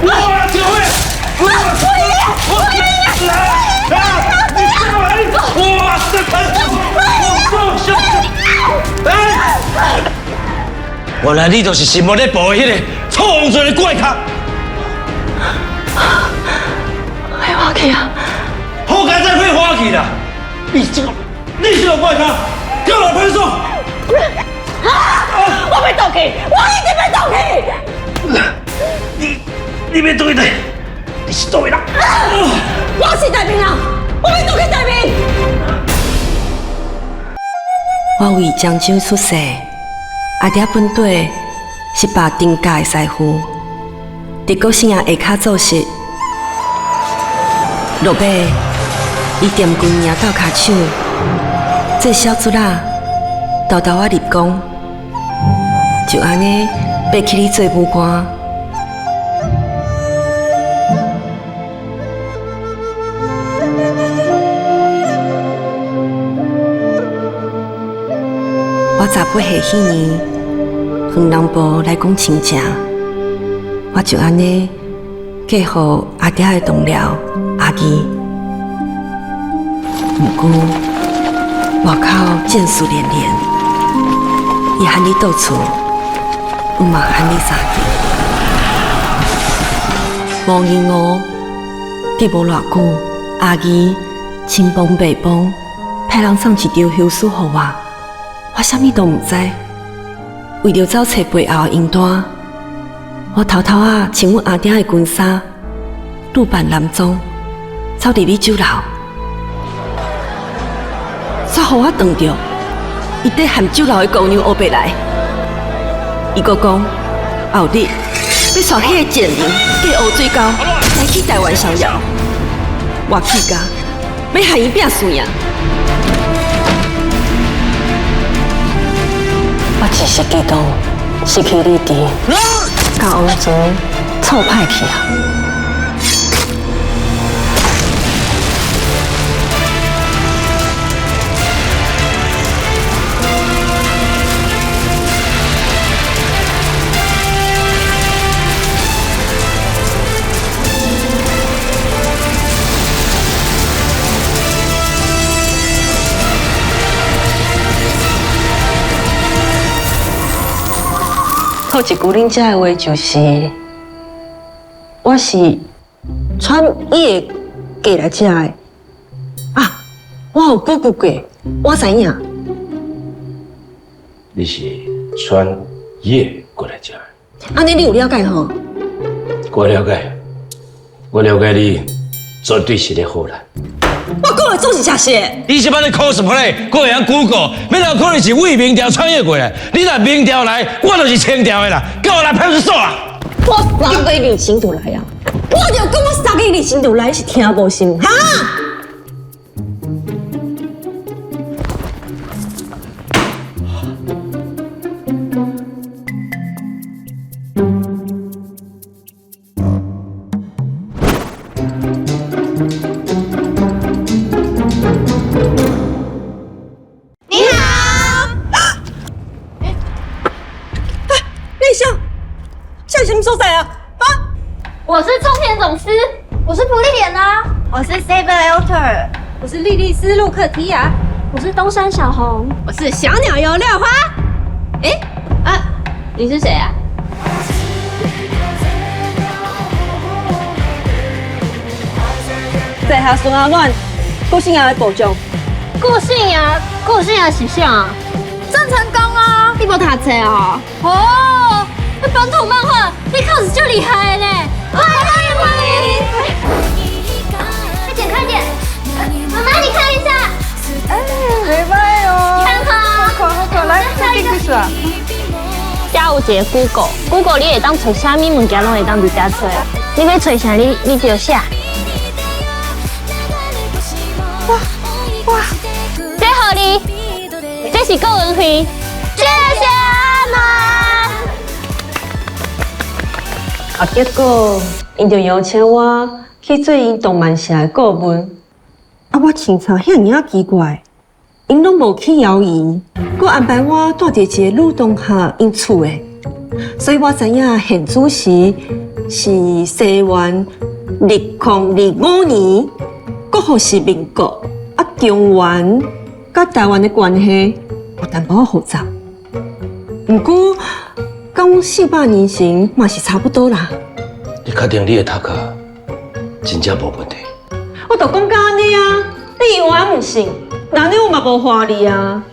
我就會，我我來啊！你過來！哇塞，我哎！原來你就是新聞咧報的彼個創罪的怪咖。廢話去啊！好佳哉廢話去啦！你這個怪咖，給我來派出所！我欲倒去，我一定欲倒去！你欲倒去佗？你是佗位人？我是台面人，我欲倒去台面。我為漳州出世，阿爹本底是白丁家的師傅，佇國姓爺下跤做事。落尾，伊踮軍營鬥跤手，做小卒仔，沓沓仔立功，就按呢爬起去做武官。我18歲彼年，橫南部來講親情，我就按呢嫁予阿爹的同僚阿義。毋過外口戰事連連，伊喊你倒厝，我嘛喊你相見。無閒哦，過無偌久，阿義親幫袂幫，派人送一張休書予我。我啥物都毋知，為著走揣背後的名單，我偷偷仔穿阮阿爹的軍衫，女扮男裝，走入去酒樓，煞予我撞著，伊綴和酒樓的姑娘烏白來，伊閣講後日欲帶彼个賤人過烏水溝來去台灣逍遙，我氣甲欲和伊拚輸贏。我只是激動，失去理智，共王泉錯歹去啊！套一句恁遮的話就是，我是穿越過來遮的啊！我有 Google 過，我知影。你是穿越過來遮的？按呢你有了解吼？我了解，我了解你絕對是个好人。我講的總是事實。你這擺咧 cosplay，閣會曉 Google，欲哪可能是為明朝穿越過來？你若明朝來，我就是清朝的啦，給我來派出所啊！我3月2日就來啊！我就講我3月2日就來，是聽無是毋？哈？你好，你是啥？這是啥物所在啊？啊！我是沖田總司，我是芙莉蓮啊，我是 Saber Alter，我是莉莉絲露克提亞，我是東山小紅，我是小鳥遊廖花。哎，啊，你是誰啊？在下孫阿暖，顧姓爺的部將。顧姓爺，顧姓爺是啥啊？鄭成功啊，你無讀冊哦？哦，那本土漫畫，你靠是足厲害的呢！歡迎歡迎！快點快點，媽媽你看一下。哎，袂䆀哦。看好。好看好看，來，這幾歲啊？遮有一个 Google，Google 你會當揣啥物物件攏會當佇遮揣。你欲揣啥，你就寫。哇哇！這予你，這是顧問費。謝謝阿媽。啊，結果𪜶就邀請我去做𪜶動漫社的顧問。啊，我凊彩遐爾仔奇怪，𪜶攏無去邀伊，閣安排我蹛佇一個女同學𪜶厝的，所以我知影現主時是西元2025年，國號是民國。啊，中原佮台灣的關係有淡薄仔複雜。毋過，佮400年前嘛是差不多啦。你確定你的讀卡真正無問題？我都講甲按呢啊，你猶原毋信，那呢我嘛無話你啊。